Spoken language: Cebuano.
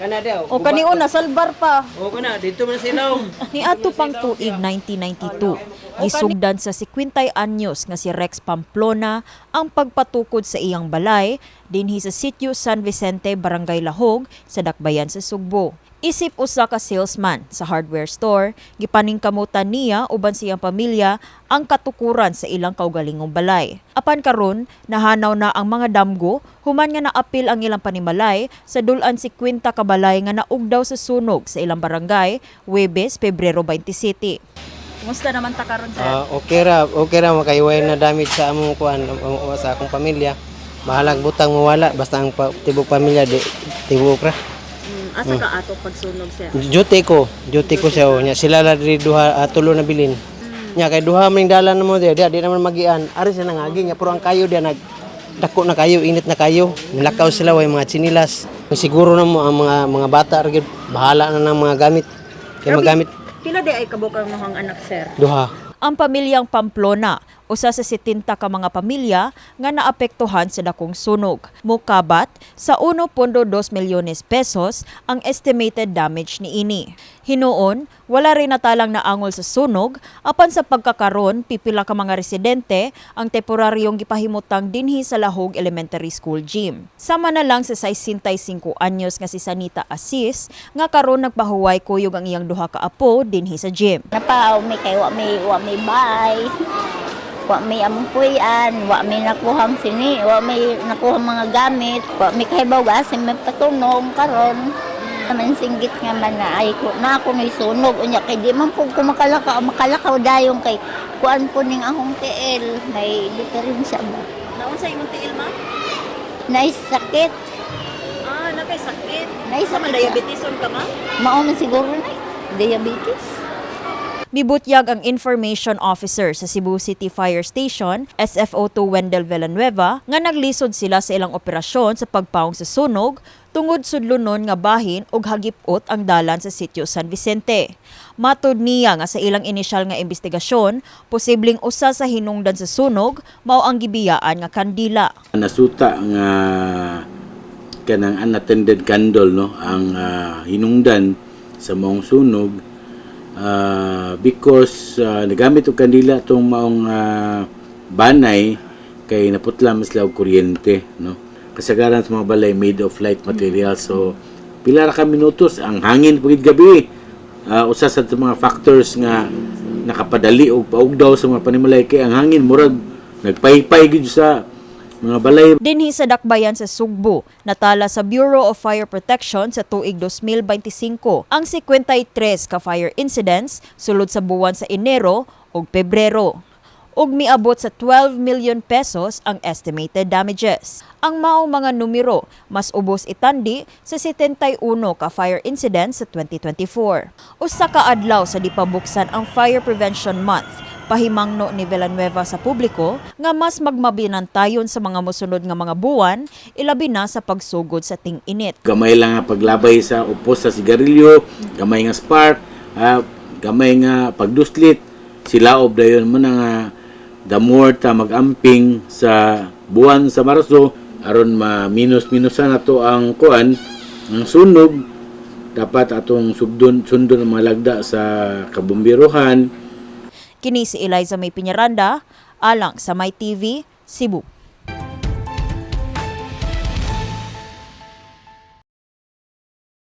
Kana daw. O kaniuna nasalbar pa. O kana dito man sila. Niadto pang tuig 1992, gisugdan sa 50 anyos nga si Rex Pamplona ang pagpatukod sa iyang balay dinhi sa Sitio San Vicente, Barangay Lahog sa Dakbayan sa Sugbo. Isip usa ka salesman sa hardware store, gipaningkamutan niya uban sa iyang pamilya ang katukuran sa ilang kaugalingong balay. Apan karon, nahanaw na ang mga damgo human nga naapil ang ilang panimalay sa dul-an 50 ka balay nga naugdaw sa sunog sa ilang barangay Huwebes, Pebrero 27. Kumusta naman ta karon, sir? Ah, okay ra makaiway na damage sa among kuan sa akong pamilya. Bahalag butang mawala basta ang tibok pamilya di tibok ra. Asa ka ato pagsunog, sir? Duty ko siya oh. Nya sila ra diri duha, tulo na bilin. Nya kay duha man dala namo diya, diya di naman magian. Ari sila nangagi nya pero ang kayo diya nag dako na kayo, init na kayo. Nilakaw sila way mga tsinilas. Siguro na mo ang mga bata ra gyud bahala na ng mga gamit. Kay magamit Pila di ay kabuk ang mga anak, sir? Duha. Ang pamilyang Pamplona, usa sa 70 ka mga pamilya nga naapektuhan sa dakong sunog. Mukabat sa 1.2 milyones pesos ang estimated damage niini. Hinuon, wala rin natalang naangol sa sunog, apan sa pagkakaron pipila ka mga residente ang temporaryong gipahimutang dinhi sa Lahog Elementary School gym. Sama na lang sa 65 anyos nga si Sanita Asis nga karon nagpahuway kuyog ang iyang duha ka apo dinhi sa gym. Napaaw mi kay wa mi bay. Wa mi among puy-an, wa mi nakuhang sini, wa mi nakuhang mga gamit, wa mi kahibaw asa may patunong karon. Man singgit nga man na ay ko na ako ni sunog unya kay di man pud ko makalakaw makalakaw dayon kay kuan po ning akong tiil may diferensya ba. Naunsa imong tiil, ma'am? Nay sakit, Ah, nakay sakit. Nay Sa man sakit. diabeteson ka, ma'am? Mao man siguro na diabetes. Mibutyag ang Information Officer sa Cebu City Fire Station, SFO2 Wendell Villanueva, nga naglisod sila sa ilang operasyon sa pagpaong sa sunog tungod sudlonon nga bahin og hagipot ang dalan sa Sitio San Vicente. Matud niya nga sa ilang inisyal nga investigasyon, posibleng usa sa hinungdan sa sunog mao ang gibiyaan nga kandila. Nasuta nga kanang unattended candle, no, ang hinungdan sa maong sunog, because nagamit og kandila tong maong banay kay naputla man sila og kuryente, no. Kasagaran sa mga balay made of light material, so pila ra ka minutos ang hangin pagid gabi, usa sa mga factors nga nakapadali og paugdaw sa mga panimalay kay ang hangin murag nagpaypay gid sa mga balay. Dinhi sa Dakbayan sa Sugbo, natala sa Bureau of Fire Protection sa tuig 2025 ang 53 ka fire incidents sulod sa buwan sa Enero ug Pebrero ug miabot sa 12 million pesos ang estimated damages. Ang maong mga numero mas ubos itandi sa 71 ka fire incidents sa 2024. Usa ka adlaw sa dipabuksan ang Fire Prevention Month, pahimangno ni Villanueva sa publiko nga mas magmabinantayon sa mga mosunod nga mga buwan, ilabi na sa pagsugod sa ting-init. Gamay lang nga paglabay sa upos sa sigarilyo, gamay nga spark, gamay nga pagduslit, silaob dayon mo na nga the more ta magamping sa buwan sa Marso aron ma minus minusan nato ang kuan, ang sunog. Dapat atong sugdon sundon ang mga lagda sa kabumbiruhan. Kini si Eliza May Piñaranda, alang sa My TV, Cebu.